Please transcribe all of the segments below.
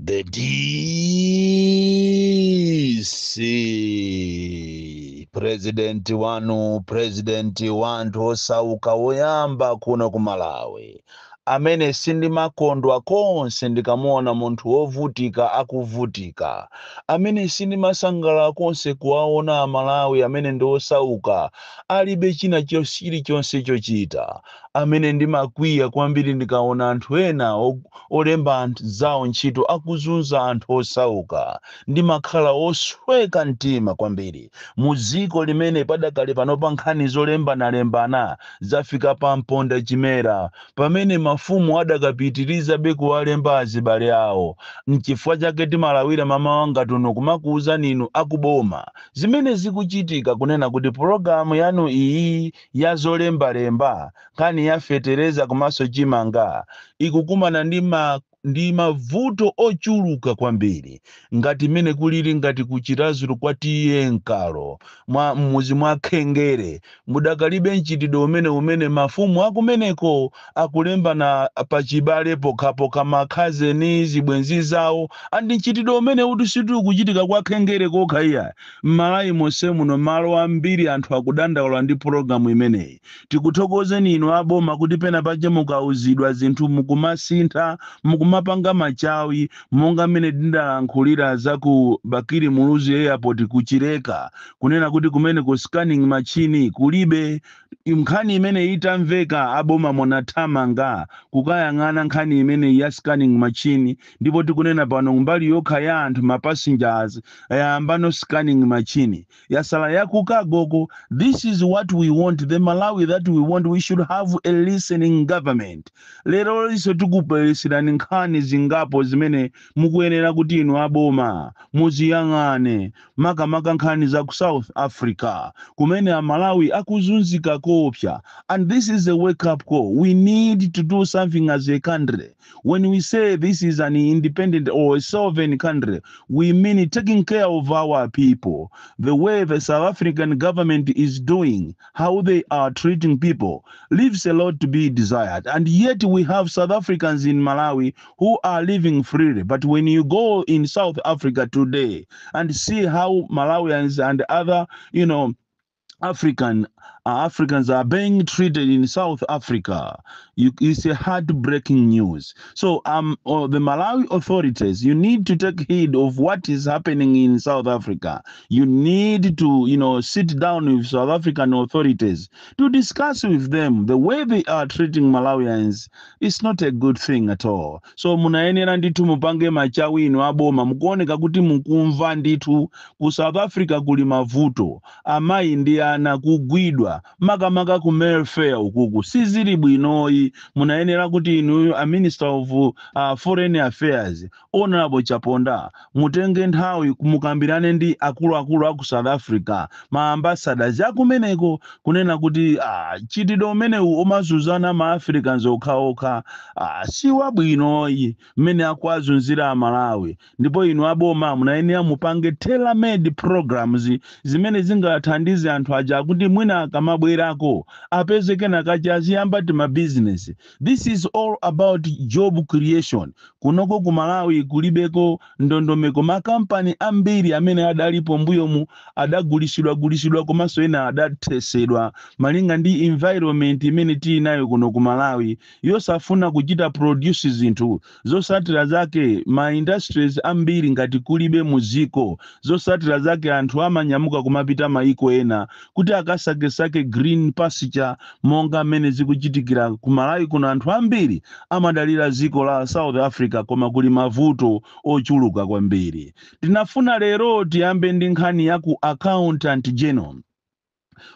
The DC, president wanu, president wa anthu osauka woyamba kuno ku Malawi, amene sindimakondwa konse ndikamuona munthu wovutika akuvutika, amene sindimasangalala konse kuwaona Amalawi amene ndi osauka alibe china chilichonse chochita, amene ndimakwiya kwambiri ndikaona anthu ena olemba anthu zawo ntchito akuzunza anthu osauka. Ndimakhala osweka mtima kwambiri mu dziko limene padakali panopa nkhani zolembanalembana zafika pa mponda chimera, pamene mafumu adakapitirizabe kuwalemba azibale awo. Nchifukwa chake timalawira mama wanga tuno kumakuwuzani inu akuboma zimene zikuchitika, kunena kuti pologalamu yanu iyi ya zolembalemba, nkhani ya fetereza komanso chimanga, ikukumana ndi mavuto ochuluka kwambiri, ngati mmene kulili ngati ku Chiradzulu kwa T/A Nkalo, mwa mmuzi mwa Khengere, mudakalibe mchitidwe umene mafumu akumeneko akulembana pachibale pokhapokha, makhazeni, zibwenzi zawo. And mchitidwe umene uti situkuchitika kwa Khengere kokha iya, m'Malawi monse muno malo ambiri anthu akudandaula ndi pologalamu imeneyi. Tikuthokozeni inu aboma kuti pena pache mukauzidwa zinthu mukumasintha, mukumapanga machawi, monga mmene tindalankhulira za ku Bakili Muluzi Airport ku Chileka, kunena kuti kumene ku scanning machine kulibe. Nkhani imene itamveka, aboma munathamanga kukayang'ana nkhani imene ya scanning machine, ndipo tikunena pano mbali yokha ya anthu, ma passengers, yayambano scanning machine, yasala yaku cargo ko. This is what we want, the Malawi that we want. We should have a listening government. Lero liso tikupeleserani nkhani zingapo zimene mukuyenera kuti inu aboma muziyang'ane, makamaka nkhani za ku South Africa kumene Amalawi akuzunzika kopsa. And this is a wake up call. We need to do something as a country. When we say this is an independent or a sovereign country, we mean taking care of our people. The way the South African government is doing, how they are treating people, leaves a lot to be desired. And yet we have South Africans in Malawi who are living freely. But when you go in South Africa today and see how Malawians and other Africans are being treated in South Africa, it's a heartbreaking news. So, the Malawi authorities, you need to take heed of what is happening in South Africa. You need to sit down with South African authorities to discuss with them the way they are treating Malawians. It's not a good thing at all. So, munayenera ndithu mupange machawi inu aboma, mukuoneka kuti mukumva ndithu ku South Africa kuli mavuto, amayi ndi ana kugwidwa, makamaka ku Mayfair ukuku sizili bwinoyi. Munayenera kuti inuyo a Minister of Foreign Affairs, Honorable Chaponda, mutenge nthawi mukambirane ndi akuluakulu aku South Africa, ma ambassadors akumeneko, kunena kuti chitidwe umenewu umazunzana ma Africans okhaokha si wabwinoyi, mmene akuazunzira Amalawi. Ndipo inu aboma munayenera mupange tailor-made programs zimene zingathandize anthu aja kuti mwina akamabwerako apeze kenakachi, aziyamba ti mabizinesi. This is all about job creation. Kunoko ku Malawi kulibeko ndondomeko. Makampani ambiri amene adalipo mbuyomu adagulisidwa gulisidwa, komanso ena adathesedwa malinga ndi environment imene tili nayo kuno ku Malawi yosafuna kuchita produce zinthu. Zosatira zake, ma industries ambiri ngati kulibe muziko, zosatira zake anthu amanyamuka kumapita maiko ena kuti akasakesake green pasture, monga mmene zikuchitikira ku Malawi kuno. Anthu ambiri amadalira dziko la South Africa, koma kuli mavuto ochuluka kwambiri. Tinafuna lero tiyambe ndi nkhani ya ku Accountant General,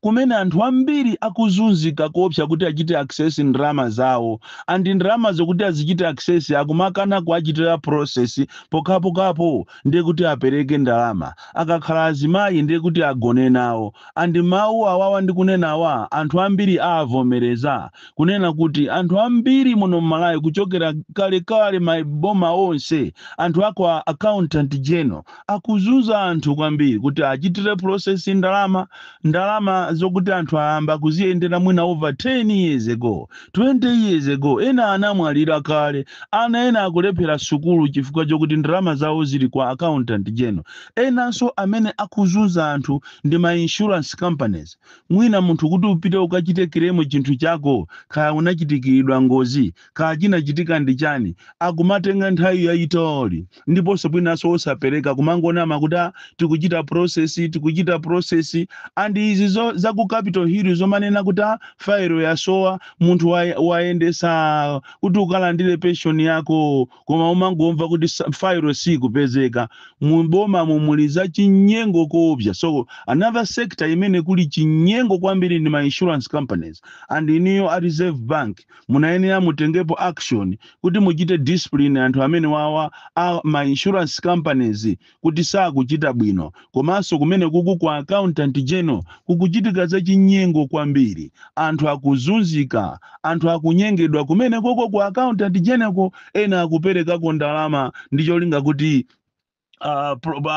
kumene anthu ambiri akuzunzika kuopsa kuti achite access ndalama zawo. And ndalama zokuti azichite access, akumakana kuachitira process pokhapokhapo ndiye kuti apereke ndalama. Akakhala azimayi, ndiye kuti agone nawo. And mawu awawa ndikunenawa, anthu ambiri avomereza kunena kuti anthu ambiri muno mMalawi, kuchokera kalekale maboma onse, anthu ako a Accountant General akuzunza anthu kwambiri kuti achitire process ndalama. Ndalama Ndalama zokuti anthu ayamba kuziyendera mwina over 10 years ago, 20 years ago. Ena anamwalira kale, ana ena akulephera sukulu chifukwa chokuti ndalama zawo zili kwa Accountant General. Enanso amene akuzunza anthu ndi ma insurance companies. Mwina munthu kuti upite ukachite claim chinthu chako, kaya unachitikiridwa ngozi, kaya chinachitika ndi chani, akumatenga nthawi yayitali, ndiponso mwinanso osapereka, kumangonama kuti, "Ah, tikuchita process, tikuchita process." And izi za ku Capitol Hill zomanena kuti, "Ah, failo yasowa." Munthu wayendesa kuti ukalandire pension yako, koma umangomva kuti failo sikupezeka. Muboma mumuli za chinyengo koopsa. So another sector imene kuli chinyengo kwambiri ndi ma insurance companies. And iniyo a Reserve Bank munayenera mutengepo action kuti muchite discipline anthu amene wawa a ma insurance companies kuti sakuchita bwino. Komanso kumene kuku kwa Accountant General kukuchitika za chinyengo kwambiri. Anthu akuzunzika, anthu akunyengedwa kumene koko ku Accountant General. Ena akuperekako ndalama ndi cholinga kuti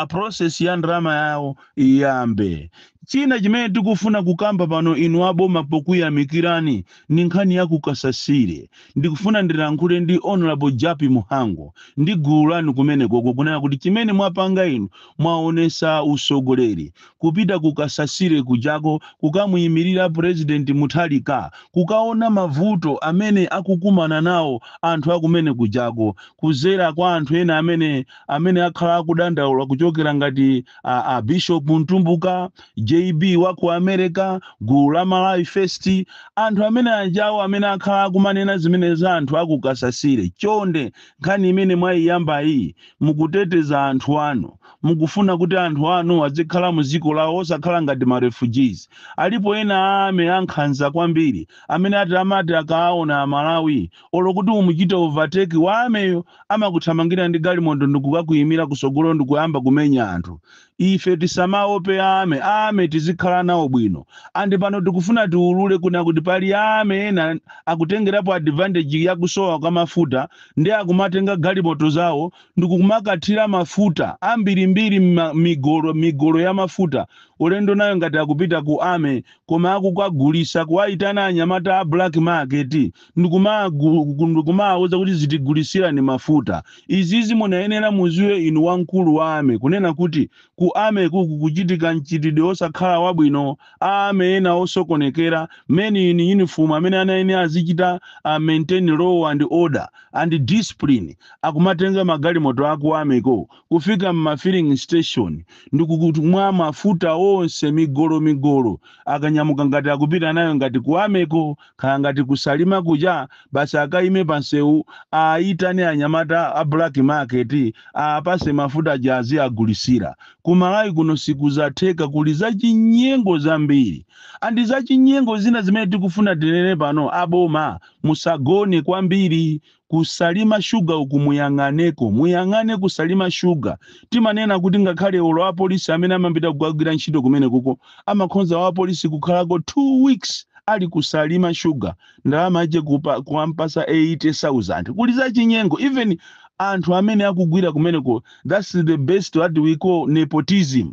process ya ndalama yawo iyambe. China chimene tikufuna kukamba pano, inu aboma, pokuyamikirani, ni nkhani ya kukasasire. Ndikufuna ndilankhule ndi Honorable Jappie Mhango ndi gulu lanu kumenekoko, kunena kuti chimene mwapanga inu, mwaonesa usogoleri kupita kukasasire kujako kukamuyimirira President Mutharika, kukaona mavuto amene akukumana nawo anthu akumene kujako, kuzera kwa anthu ena amene akhala akudandaula, kuchokera ngati a Bishop Mtumbuka, JB wa ku America, gulu la Malawi First, anthu amene ajawo amene akhala akumanena zimene za anthu akukasasire. Chonde, nkhani imene mwayiyamba iyi, mukuteteza anthu anu, mukufuna kuti anthu anu azikhala mu dziko lawo, osakhala ngati ma refugees. Alipo ena ame ankhanza kwambiri amene ati amati akaona Amalawi, olo kuti umuchite overtake wa ameyo, amakuthamangira ndi galimoto ndikukakuyimira kusogolo ndikuyamba kumenya anthu. Ife tisamaope ame. Ame tizikhala nawo bwino. And pano tikufuna tiulule kuna kuti pali ame ena akutengerapo advantage yakusowa kwa mafuta, ndi akumatenga galimoto zawo ndikumakathira mafuta ambirimbiri, migolo migolo ya mafuta, ulendo nayo ngati akupita ku ame, koma akukagulisa, kuwayitana anyamata a black market ndikumawuza kuti zitigulisirani mafuta. Izizi munayenera muziwe inu wamkulu wa ame, kunena kuti ku ame kuku kuchitika mchitidwe osakhala wabwino. Ame ena osokonekera, men in uniform amene anayenera azichita maintain law and order and discipline, akumatenga magalimoto aku ameko kufika mma filling station ndikukumwa mafuta onse migolo migolo. Akanyamuka ngati akupita nayo ngati ku ameko, kaya ngati kusalima kuja, basi akayime pansewu, ayitane anyamata a black market, apase mafuta jazi agulisira. Kumalawi kuno sikuzatheka, kuli zachinyengo zambiri. And zachinyengo zina zimene tikufuna tinene pano, aboma musagone kwambiri. Kusalima shuga uku muyang'aneko, muyang'ane kusalima shuga. Timanena kuti ngakhale ulo apolisi amene amapita kukagwira ntchito kumene kuko, amakhonza wa apolisi kukhalako 2 weeks ali kusalima shuga, ndalama ache kuwampasa 80,000. Kuli zachinyengo. Even anthu amene akugwira kumeneko, that's the best what we call nepotism.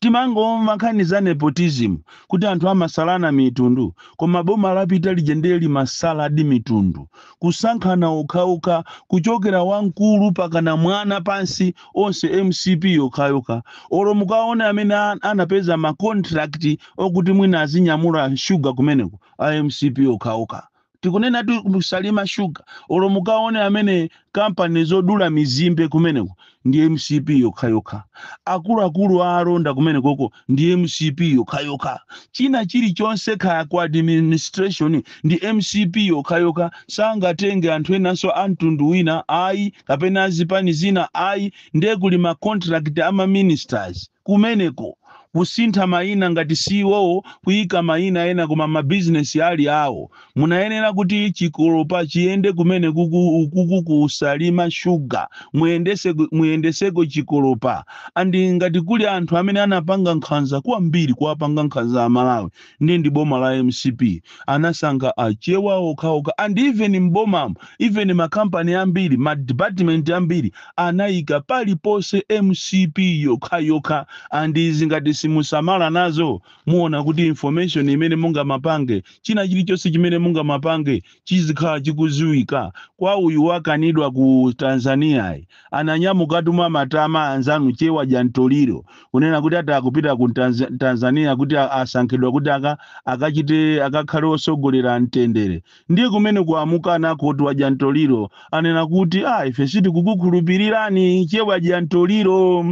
Timangomva nkhani za nepotism kuti anthu amasalana mitundu, koma boma lapita lija ndiye limasaladi mitundu, kusankhana okhaokha, kuchokera wamkulu pakana mwana pansi, onse MCP yokhayokha. Olo mukaona amene anapeza ma contract okuti mwina azinyamula shuga kumeneko, a MCP okhaokha. Tikunena tu kusalima shuga. Olo mukaone amene kampani zodula mizimbe kumeneko, ndi MCP yokhayokha. Akuluakulu a alonda kumenekoko ndi MCP yokhayokha. China chilichonse, kaya ku administration, ndi MCP yokhayokha. Sangatenge anthu enanso a mtundu wina ayi, kapena azipani zina ayi. Ndiye kuli ma contract ama ministers kumeneko, kusintha mayina ngati CEO, kuyika mayina ena, koma mabizinesi ali awo. Munayenera kuti chikolopa chiyende kumene kuku kusalima shuga, muyendeseko chikolopa. And ngati kuli anthu amene anapanga nkhanza kwambiri, kuwapanga nkhanza Amalawi, ndi boma la MCP. Anasankha Achewa okhaokha. And even mbomamo, even makampani ambiri, ma department ambiri, anayika paliponse MCP yokhayokha. And izi ngati simusamala nazo, muona kuti information imene mungamapange, china chilichonse chimene mungamapange, chizikhala chikuziwika. Kwa uyu wakanidwa ku Tanzania, ananyamukatu mwa matama anzanu Chewa Jantoliro kunena kuti ati akupita ku Tanzania kuti asankhidwa kuti akachite, akakhale osogolera mtendere. Ndiye kumene kuamukana kuti Wajantoliro anena kuti, "Ah, ife sitikukukhulupirirani, Chewa Jantoliro.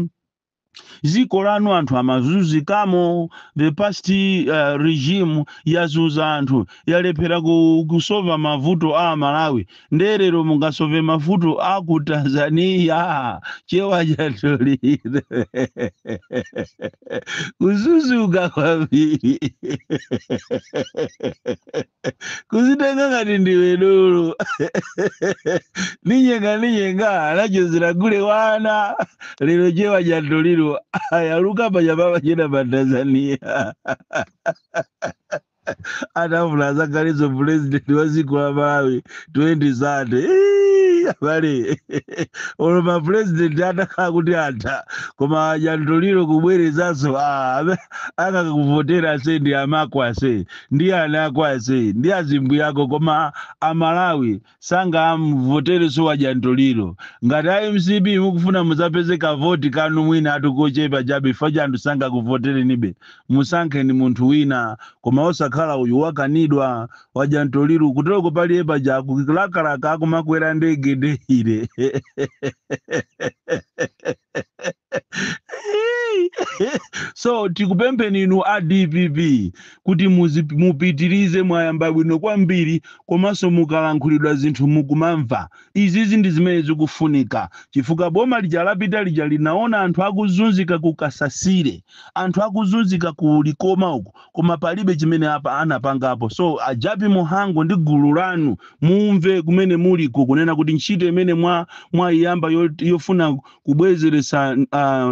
Dziko lanu anthu amazunzikamo. The past regime yazunza anthu, yalephera kusova mavuto a Malawi. Nderero mungasove mavuto a ku Tanzania?" Chewa Jantoliro kuzuzuka kwambiri, kuzitenga ngati ndiwe dolo. Ninyenga ninyenga anachezera kule wana. Lero Chewa Jantoliro ayaluka pachapapa chena pa Tanzania, atafuna azakhaleso president wa dziko la Malawi 2030. Abale, olo ma president atakhala kuti atha, koma Jantoliro kubwerezanso, akakuvotera ase ndi amako ase, ndi ana ako ase, ndi azimbu yako, koma Amalawi sangamvotereso wa Jantoliro. Ngati a MCP mukufuna muzapeze kavoti kanu mwina atikochepa chabe, chifukwa cha anthu sangakuvoterenibe, musankheni munthu wina, koma osakhala uyu wakanidwa wa Jantoliro. Kutoko paliye paja kulakalaka akumakwera ndege ndeire. So tikupempheni inu a DPP kuti mupitirize, mwayamba bwino kwambiri, komanso mukalankhulidwa zinthu mukumamva. Izizi ndi zimene zikufunika, chifukwa boma lija lapita lija linaona anthu akuzunzika ku Kasasire, anthu akuzunzika ku Likoma uku, koma palibe chimene apa anapangapo. So ajapi Muhango ndi gulu lanu, mumve kumene muliko kunena kuti ntchito imene mwayiyamba yofuna kubwezeretsa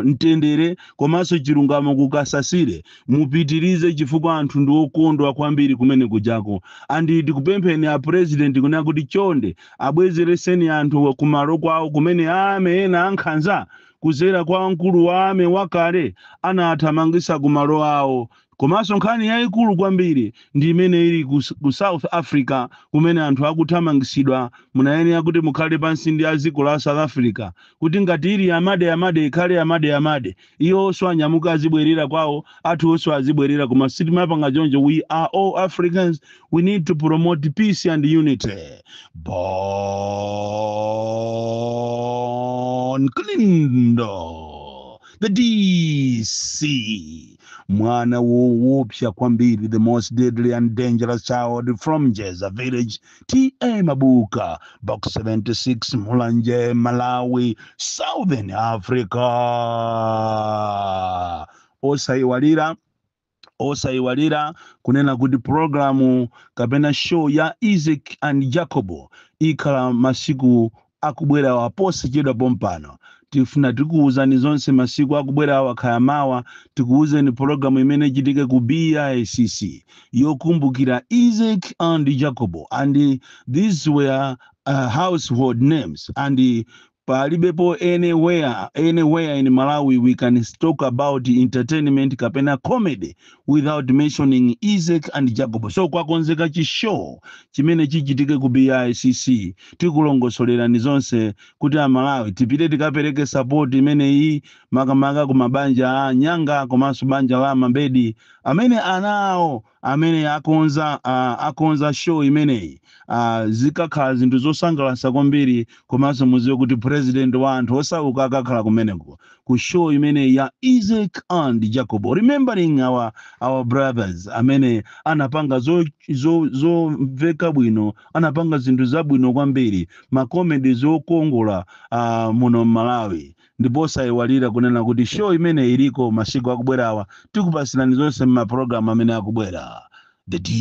mtendere komanso chilungamo ku Kasasire, mupitirize, chifukwa anthu ndi okondwa kwambiri kumene kujako. And tikupempheni a president kunena kuti chonde abwezereseni anthu kumalo kwawo kumene ame ena ankhanza kuzera kwa mkulu wa ame wakale anathamangisa kumalo awo. Komanso nkhani yayikulu kwambiri ndi imene ili ku South Africa kumene anthu akuthamangisidwa. Munayenera kuti mukhale pansi ndi a dziko la South Africa kuti ngati ili amade amade ikhale amade amade, iwonso anyamuka azibwerera kwawo, athu onso azibwerera. Koma sitimapanga choncho. We are all Africans. We need to promote peace and unity. Bon Kalindo, the DC, mwana woopsa kwambiri, the most deadly and dangerous child from Jeza village, TA Mabuka, Box 76, Mulanje, Malawi, Southern Africa. Osayiwalira, osayiwalira kunena kuti programu kapena show ya Isaac and Jacobo ikhala masiku akubwerawa posachedwa pompano. Tifuna tikuwuzani zonse masiku akubwerawa, khaya mawa tikuwuzeni programu imene ichitike ku BICC yokumbukira Isaac and Jacobo. And these were household names, and palibepo anywhere in Malawi we can talk about entertainment kapena comedy without mentioning Isaac and Jacob. So kwakonzeka chi show chimene chichitike ku BICC. Tikulongosolerani zonse kuti Amalawi tipite tikapereke support imeneyi, makamaka ku mabanja a Nyanga komanso banja la Mambedi amene ana awo amene akonza show imeneyi. Zikakhala zinthu zosangalatsa kwambiri. Komanso muziwe kuti president wa anthu osauka akakhala kumeneko ku show imeneyi ya Isaac and Jacob, remembering our brothers amene anapanga zomveka bwino, anapanga zinthu zabwino kwambiri, ma comedy zokongola muno Malawi. Ndipo osayiwalira kunena kuti show imene iliko masiku akubwerawa. Tikupasirani zonse m'mapulogalamu amene akubwera. The DC.